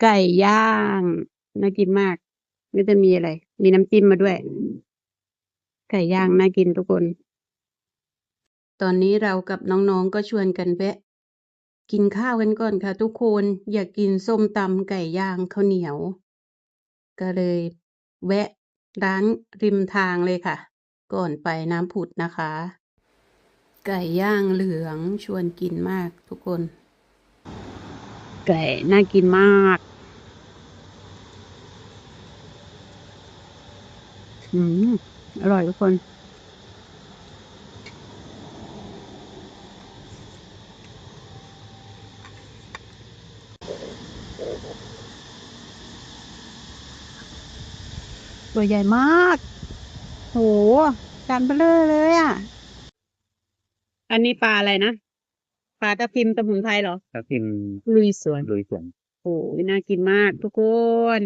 ໄກ່ຍ່າງ ໜ້າກິນມາກ. ກໍຈະມີອະໄລ? ມີນ້ຳຈິ້ມມາດ້ວຍ. ໄກ່ຍ່າງໜ້າກິນທຸກຄົນ. ຕອນນີ້ເຮົາກັບນ້ອງໆກໍຊວນກັນແວະກິນຂ້າວກັນກ່ອນຄ່ະທຸກຄົນ. ຢາກກິນສົ້ມຕຳ ໄກ່ຍ່າງ ເຂົ້າໜຽວ. ກໍເລີຍແວະຮ້ານລິມທາງເລີຍຄ່ະ ກ່ອນໄປນ້ຳພຸດນະຄະ. ໄກ່ຍ່າງເຫຼືອງ ຊວນກິນມາກທຸກຄົນ. ໄກ່ໜ້າກິນມາກ. ອືມ ອະຮ່ອຍທຸກຄົນ. ຕົວໃຫຍ່ມາກ. ໂຫ ຈານເບີເລີເລີຍອະ. ອັນນີ້ປາອະໄລນະ? ປາທັບທິມສະໝຸນໄພເຫລອ? ທັບທິມລຸຍສວນ. ລຸຍສວນ. ໂອ້ຍ ໜ້າກິນມາກທຸກຄົນ.